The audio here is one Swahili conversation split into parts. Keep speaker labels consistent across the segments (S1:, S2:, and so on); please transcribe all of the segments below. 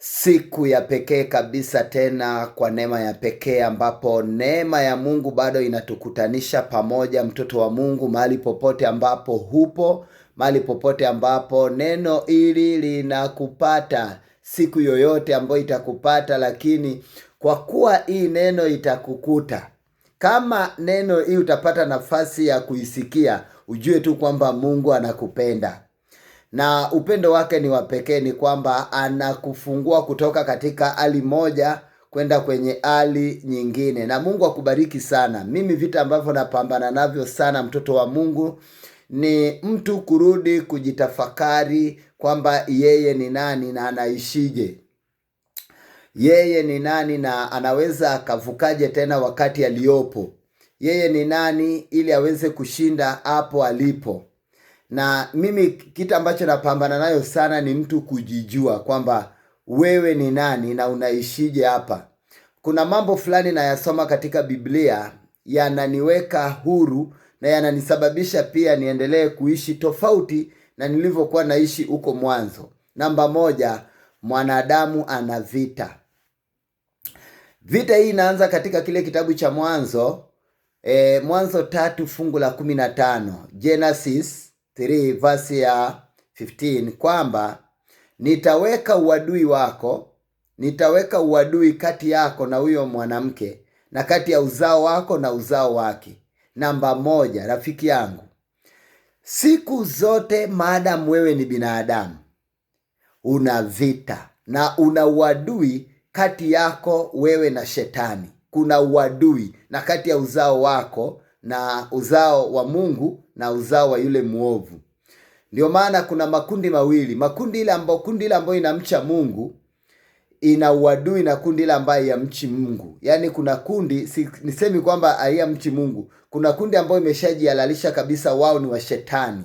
S1: Siku ya pekee kabisa tena kwa neema ya pekee ambapo neema ya Mungu bado inatukutanisha pamoja, mtoto wa Mungu, mahali popote ambapo hupo, mahali popote ambapo neno hili linakupata, siku yoyote ambayo itakupata, lakini kwa kuwa hii neno itakukuta, kama neno hii utapata nafasi ya kuisikia, ujue tu kwamba Mungu anakupenda na upendo wake ni wa pekee, ni kwamba anakufungua kutoka katika hali moja kwenda kwenye hali nyingine. Na Mungu akubariki sana. Mimi vita ambavyo napambana navyo sana, mtoto wa Mungu, ni mtu kurudi kujitafakari kwamba yeye ni nani na anaishije, yeye ni nani na anaweza akavukaje tena wakati aliyopo, yeye ni nani ili aweze kushinda hapo alipo. Na mimi kitu ambacho napambana nayo sana ni mtu kujijua kwamba wewe ni nani na unaishije hapa. Kuna mambo fulani nayasoma katika Biblia yananiweka huru na yananisababisha pia niendelee kuishi tofauti na nilivyokuwa naishi huko mwanzo. Namba moja, mwanadamu ana vita. Vita hii inaanza katika kile kitabu cha Mwanzo, Mwanzo 3 fungu la 15, Genesis 3 verse ya 15, kwamba nitaweka uadui wako, nitaweka uadui kati yako na huyo mwanamke na kati ya uzao wako na uzao wake. Namba moja, rafiki yangu, siku zote maadamu wewe ni binadamu una vita na una uadui kati yako wewe na shetani. Kuna uadui na kati ya uzao wako na uzao wa Mungu na uzao wa yule muovu. Ndio maana kuna makundi mawili, makundi ile ambayo, kundi ile ambayo inamcha Mungu ina uadui na kundi ile ambayo haimchi Mungu. Yaani kuna kundi, si, nisemi kwamba haimchi Mungu, kuna kundi ambayo imeshajihalalisha kabisa, wao ni washetani.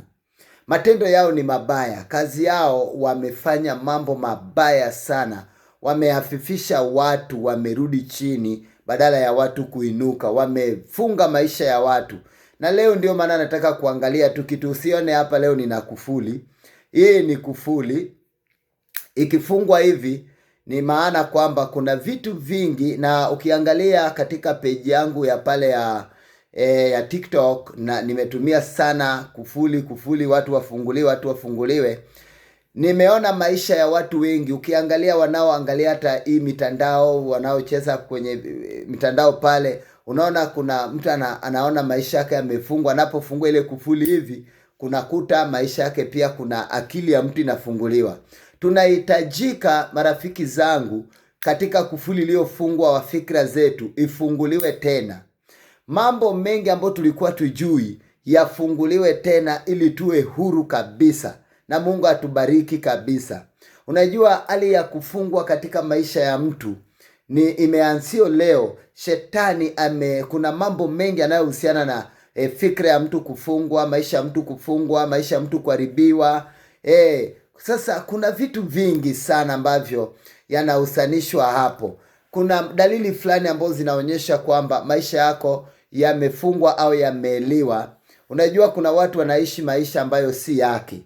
S1: Matendo yao ni mabaya, kazi yao wamefanya mambo mabaya sana, wamehafifisha watu, wamerudi chini badala ya watu kuinuka, wamefunga maisha ya watu. Na leo ndio maana nataka kuangalia tu kitu, usione hapa leo nina kufuli. Hii ni kufuli, ikifungwa hivi ni maana kwamba kuna vitu vingi, na ukiangalia katika peji yangu ya pale ya TikTok, na nimetumia sana kufuli, kufuli, watu wafunguliwe, watu wafunguliwe. Nimeona maisha ya watu wengi, ukiangalia wanaoangalia hata hii mitandao, wanaocheza kwenye mitandao pale, unaona kuna mtu anaona maisha yake yamefungwa. Anapofungua ile kufuli hivi, kunakuta maisha yake pia kuna akili ya mtu inafunguliwa. Tunahitajika marafiki zangu, katika kufuli iliyofungwa wa fikra zetu ifunguliwe tena. Mambo mengi ambayo tulikuwa tujui yafunguliwe tena ili tuwe huru kabisa, na Mungu atubariki kabisa. Unajua hali ya kufungwa katika maisha ya mtu ni imeanzio leo. Shetani kuna mambo mengi yanayohusiana na fikra ya mtu kufungwa, maisha ya mtu kufungwa, maisha ya mtu kuharibiwa. Sasa kuna vitu vingi sana ambavyo yanahusanishwa hapo. Kuna dalili fulani ambazo zinaonyesha kwamba maisha yako yamefungwa au yameeliwa. Unajua kuna watu wanaishi maisha ambayo si yake.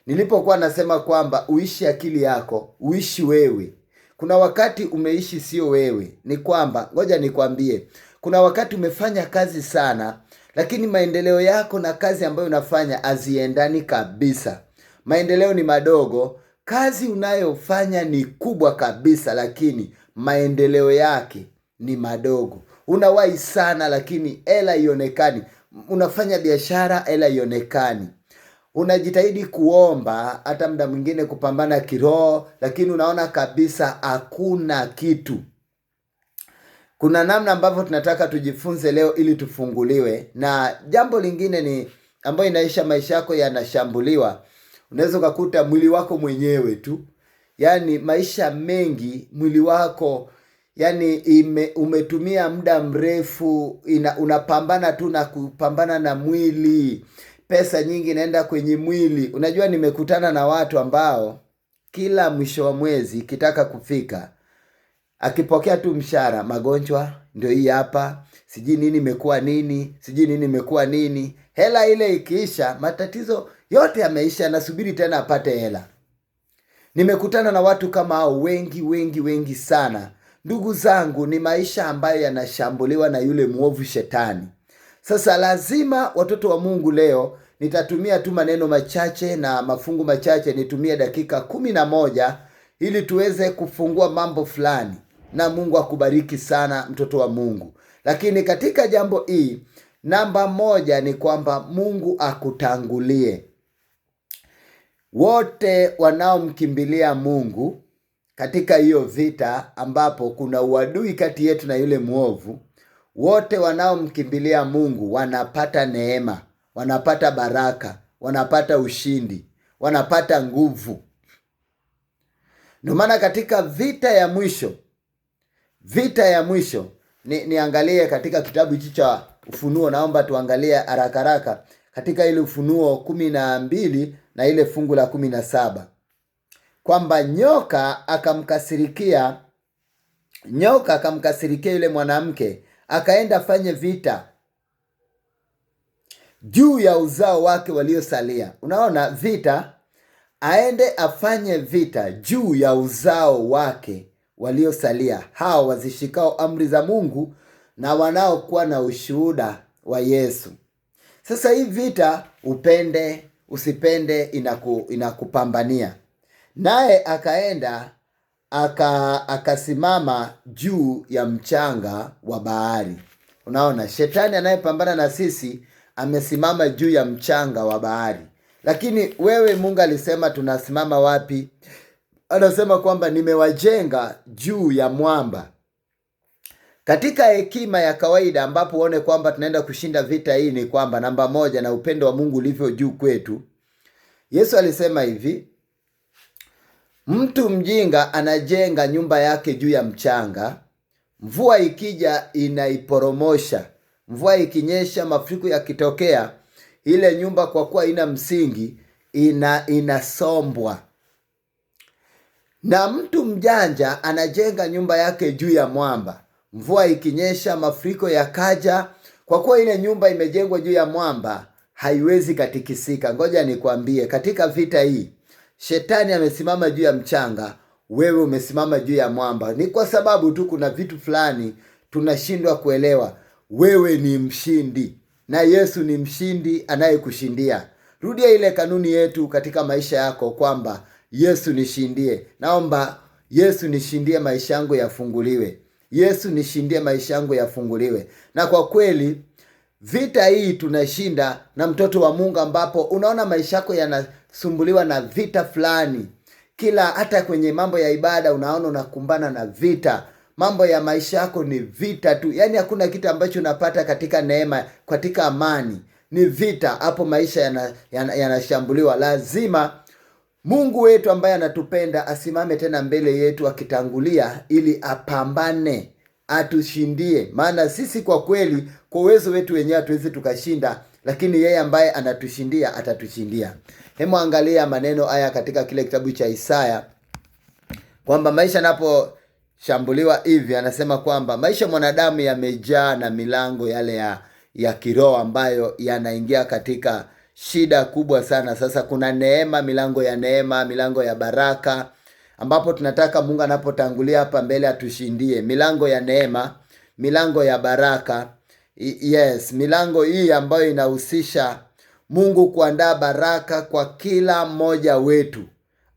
S1: Nilipokuwa nasema kwamba uishi akili yako, uishi wewe. Kuna wakati umeishi sio wewe. Ni kwamba, ngoja nikwambie, kuna wakati umefanya kazi sana, lakini maendeleo yako na kazi ambayo unafanya haziendani kabisa. Maendeleo ni madogo, kazi unayofanya ni kubwa kabisa, lakini maendeleo yake ni madogo. Unawahi sana lakini hela haionekani. Unafanya biashara, hela haionekani. Unajitahidi kuomba, hata muda mwingine kupambana kiroho, lakini unaona kabisa hakuna kitu. Kuna namna ambavyo tunataka tujifunze leo ili tufunguliwe. Na jambo lingine ni ambayo inaisha maisha yako yanashambuliwa. Unaweza ukakuta mwili wako mwenyewe tu. Yaani maisha mengi mwili wako, yaani umetumia muda mrefu, unapambana tu na kupambana na mwili. Pesa nyingi inaenda kwenye mwili. Unajua nimekutana na watu ambao kila mwisho wa mwezi ikitaka kufika, akipokea tu mshahara, magonjwa ndio hii hapa, sijui nini imekuwa nini, sijui nini imekuwa nini. Hela ile ikiisha, matatizo yote yameisha, nasubiri tena apate hela. Nimekutana na watu kama hao wengi wengi wengi sana. Ndugu zangu, ni maisha ambayo yanashambuliwa na yule mwovu Shetani. Sasa lazima watoto wa Mungu, leo nitatumia tu maneno machache na mafungu machache, nitumie dakika 11 ili tuweze kufungua mambo fulani, na Mungu akubariki sana mtoto wa Mungu. Lakini katika jambo hii, namba 1 ni kwamba Mungu akutangulie. Wote wanaomkimbilia Mungu katika hiyo vita ambapo kuna uadui kati yetu na yule mwovu, wote wanaomkimbilia Mungu wanapata neema, wanapata baraka, wanapata ushindi, wanapata nguvu. Ndio maana katika vita ya mwisho, vita ya mwisho niangalie katika kitabu hichi cha Ufunuo, naomba tuangalie haraka haraka katika ile Ufunuo 12 na ile fungu la 17, kwamba nyoka akamkasirikia yule mwanamke, akaenda afanye vita juu ya uzao wake waliosalia. Unaona, vita, aende afanye vita juu ya uzao wake waliosalia, hao wazishikao amri za Mungu na wanaokuwa na ushuhuda wa Yesu. Sasa hii vita, upende usipende, inakupambania. Naye akaenda akasimama juu ya mchanga wa bahari. Unaona, shetani anayepambana na sisi amesimama juu ya mchanga wa bahari. Lakini wewe, Mungu alisema tunasimama wapi? Anasema kwamba nimewajenga juu ya mwamba. Katika hekima ya kawaida ambapo uone kwamba tunaenda kushinda vita hii ni kwamba namba 1, na upendo wa Mungu ulivyo juu kwetu. Yesu alisema hivi, mtu mjinga anajenga nyumba yake juu ya mchanga, mvua ikija inaiporomosha. Mvua ikinyesha, mafuriko yakitokea, ile nyumba kwa kuwa ina msingi inasombwa. Na mtu mjanja anajenga nyumba yake juu ya mwamba, mvua ikinyesha, mafuriko yakaja, kwa kuwa ile nyumba imejengwa juu ya mwamba haiwezi katikisika. Ngoja nikwambie, katika vita hii shetani amesimama juu ya mchanga, wewe umesimama juu ya mwamba. Ni kwa sababu tu kuna vitu fulani tunashindwa kuelewa. Wewe ni mshindi na Yesu ni mshindi anayekushindia. Rudia ile kanuni yetu katika maisha yako kwamba Yesu nishindie. Naomba Yesu nishindie, maisha yangu yafunguliwe. Yesu nishindie, maisha yangu yafunguliwe. Na kwa kweli vita hii tunashinda na mtoto wa Mungu, ambapo unaona maisha yako yanasumbuliwa na vita fulani. Kila hata kwenye mambo ya ibada unaona unakumbana na vita. Mambo ya maisha yako ni vita tu. Yaani hakuna kitu ambacho unapata katika neema, katika amani. Ni vita, hapo maisha yanashambuliwa. Lazima Mungu wetu ambaye anatupenda asimame tena mbele yetu akitangulia, ili apambane, atushindie. Maana sisi kwa kweli kwa uwezo wetu wenyewe hatuwezi tukashinda, lakini yeye ambaye anatushindia atatushindia. Hemu angalia maneno haya katika kile kitabu cha Isaya, kwamba maisha yanaposhambuliwa hivi, anasema kwamba maisha mwanadamu yamejaa na milango yale ya kiroho ambayo yanaingia katika shida kubwa sana. Sasa kuna neema, milango ya neema, milango ya baraka, ambapo tunataka Mungu anapotangulia hapa mbele atushindie. Milango ya neema, milango ya baraka. Yes, milango hii ambayo inahusisha Mungu kuandaa baraka kwa kila mmoja wetu.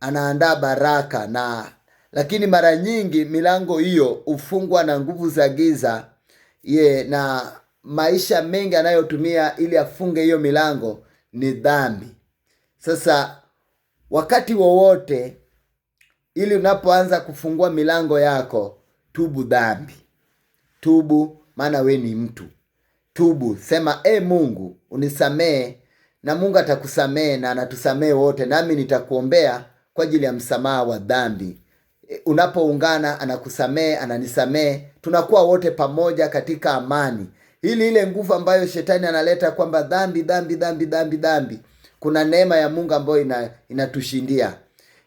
S1: Anaandaa baraka, na lakini mara nyingi milango hiyo hufungwa na nguvu za giza. Na maisha mengi anayotumia ili afunge hiyo milango ni dhambi. Sasa wakati wowote ili unapoanza kufungua milango yako, tubu dhambi. Tubu, maana we ni mtu. Tubu, sema Mungu unisamee, na Mungu atakusamee na anatusamee wote, nami nitakuombea kwa ajili ya msamaha wa dhambi. Unapoungana anakusamee, ananisamee, tunakuwa wote pamoja katika amani. Ili ile nguvu ambayo shetani analeta kwamba dhambi, dhambi, dhambi, dhambi, dhambi, kuna neema ya Mungu ambayo inatushindia.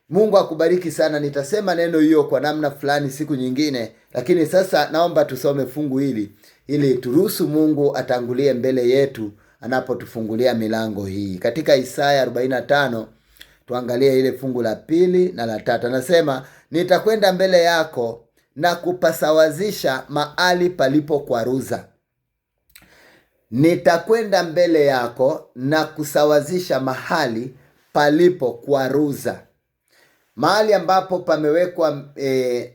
S1: Mungu akubariki sana. Nitasema neno hiyo kwa namna fulani siku nyingine, lakini sasa naomba tusome fungu hili ili turuhusu Mungu atangulie mbele yetu anapotufungulia milango hii. Katika Isaya 45 Tuangalie ile fungu la pili na la tatu. Anasema, nitakwenda mbele yako na kupasawazisha mahali palipokwaruza. Nitakwenda mbele yako na kusawazisha mahali palipokwaruza, mahali ambapo pamewekwa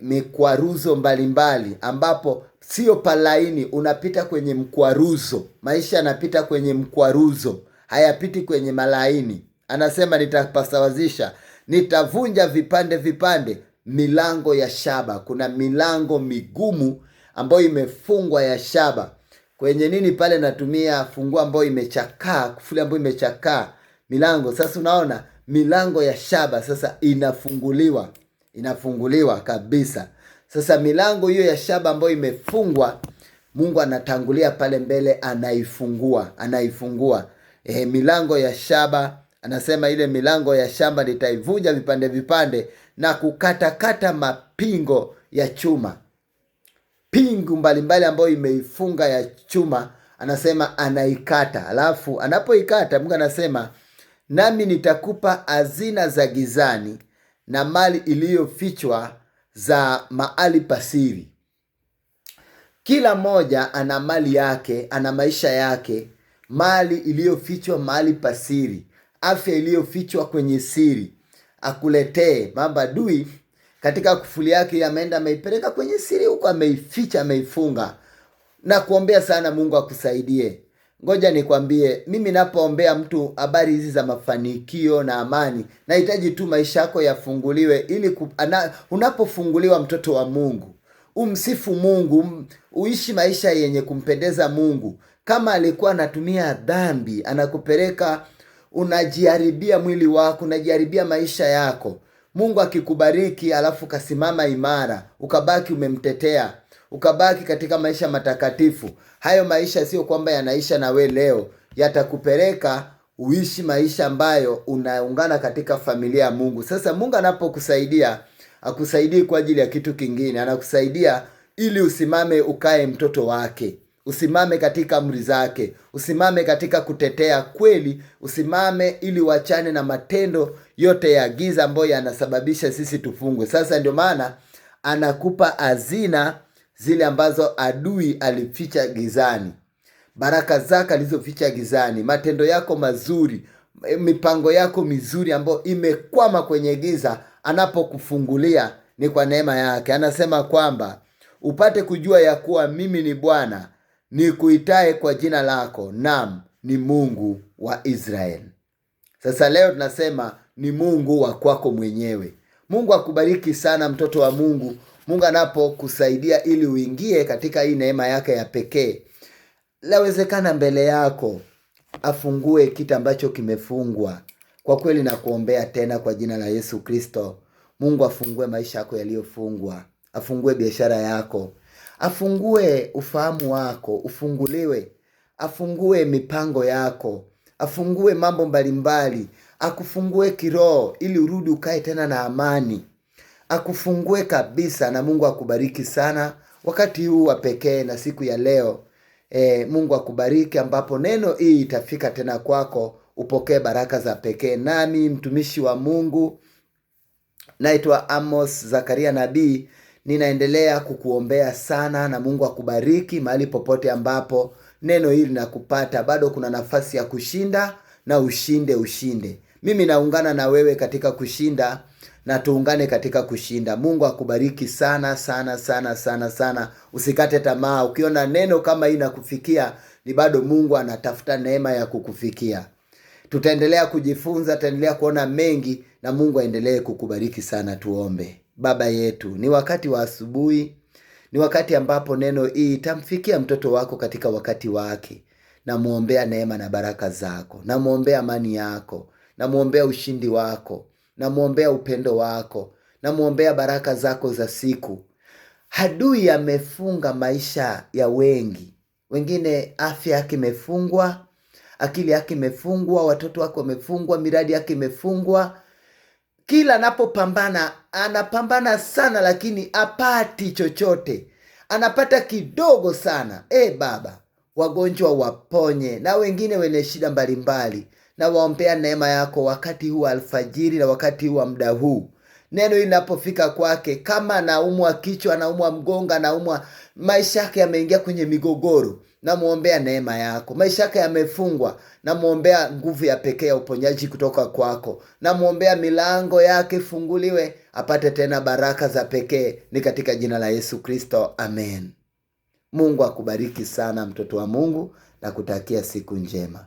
S1: mikwaruzo mbalimbali, ambapo sio palaini, unapita kwenye mkwaruzo. Maisha yanapita kwenye mkwaruzo, hayapiti kwenye malaini. Anasema nitapasawazisha, nitavunja vipande vipande milango ya shaba. Kuna milango migumu ambayo imefungwa ya shaba kwenye nini pale, natumia funguo ambayo imechakaa, kufuli ambayo imechakaa milango. Sasa unaona milango ya shaba sasa inafunguliwa, inafunguliwa kabisa. Sasa milango hiyo ya shaba ambayo imefungwa, Mungu anatangulia pale mbele, anaifungua, anaifungua milango ya shaba. Anasema ile milango ya shamba nitaivunja vipande vipande na kukatakata mapingo ya chuma, pingu mbalimbali ambayo imeifunga ya chuma, anasema anaikata. Alafu anapoikata, Mungu anasema nami nitakupa hazina za gizani na mali iliyofichwa za mahali pasiri. Kila mmoja ana mali yake, ana maisha yake, mali iliyofichwa mahali pasiri, afya iliyofichwa kwenye siri, akuletee mambo. Adui katika kufuli yake ameenda ameipeleka kwenye siri huko, ameificha, ameifunga. Na kuombea sana Mungu akusaidie. Ngoja nikwambie, mimi napoombea mtu habari hizi za mafanikio na amani, nahitaji tu maisha yako yafunguliwe, ili unapofunguliwa, mtoto wa Mungu, umsifu Mungu, uishi maisha yenye kumpendeza Mungu. Kama alikuwa anatumia dhambi, anakupeleka unajiharibia mwili wako, unajiharibia maisha yako. Mungu akikubariki, alafu ukasimama imara, ukabaki umemtetea, ukabaki katika maisha matakatifu, hayo maisha sio kwamba yanaisha na we leo, yatakupeleka uishi maisha ambayo unaungana katika familia ya Mungu. Sasa Mungu anapokusaidia, akusaidii kwa ajili ya kitu kingine, anakusaidia ili usimame ukae mtoto wake, usimame katika amri zake, usimame katika kutetea kweli, usimame ili uachane na matendo yote ya giza ambayo yanasababisha sisi tufungwe. Sasa ndio maana anakupa hazina zile ambazo adui alificha gizani, baraka zake alizoficha gizani, matendo yako mazuri, mipango yako mizuri ambayo imekwama kwenye giza, anapokufungulia ni kwa neema yake. Anasema kwamba upate kujua ya kuwa mimi ni Bwana nikuitaye kwa jina lako, naam, ni Mungu wa Israeli. Sasa leo tunasema ni Mungu wa kwako mwenyewe. Mungu akubariki sana mtoto wa Mungu. Mungu anapokusaidia ili uingie katika hii neema yake ya pekee, lawezekana mbele yako afungue kitu ambacho kimefungwa. Kwa kweli nakuombea tena kwa jina la Yesu Kristo, Mungu afungue maisha yako yaliyofungwa, afungue biashara yako, afungue ufahamu wako, ufunguliwe, afungue mipango yako, afungue mambo mbalimbali, akufungue kiroho ili urudi ukae tena na amani, akufungue kabisa. Na Mungu akubariki sana wakati huu wa pekee na siku ya leo. Mungu akubariki, ambapo neno hii itafika tena kwako, upokee baraka za pekee. Nami mtumishi wa Mungu naitwa Amos Zakaria Nabii, ninaendelea kukuombea sana, na Mungu akubariki mahali popote ambapo neno hili linakupata. Bado kuna nafasi ya kushinda, na ushinde, ushinde. Mimi naungana na wewe katika kushinda, na tuungane katika kushinda. Mungu akubariki sana sana sana sana sana. Usikate tamaa. Ukiona neno kama hii nakufikia, ni bado Mungu anatafuta neema ya kukufikia. Tutaendelea kujifunza, tutaendelea kuona mengi, na Mungu aendelee kukubariki sana. Tuombe. Baba yetu, ni wakati wa asubuhi, ni wakati ambapo neno hii itamfikia mtoto wako katika wakati wake. Namwombea neema na baraka zako, namwombea amani yako, namwombea ushindi wako, namwombea upendo wako, namwombea baraka zako za siku. Adui amefunga maisha ya wengi, wengine afya yake imefungwa, akili yake imefungwa, watoto wake wamefungwa, miradi yake imefungwa. Kila anapopambana anapambana sana, lakini apati chochote, anapata kidogo sana. Baba, wagonjwa waponye, na wengine wenye shida mbalimbali. Nawaombea neema yako wakati huu wa alfajiri na wakati huu wa muda huu. Neno hili linapofika kwake, kama anaumwa kichwa, anaumwa mgongo, anaumwa, maisha yake yameingia kwenye migogoro, namwombea neema yako. Maisha yake yamefungwa, namwombea nguvu ya pekee ya uponyaji kutoka kwako. Namwombea milango yake ifunguliwe, apate tena baraka za pekee, ni katika jina la Yesu Kristo, amen. Mungu akubariki sana mtoto wa Mungu na kutakia siku njema.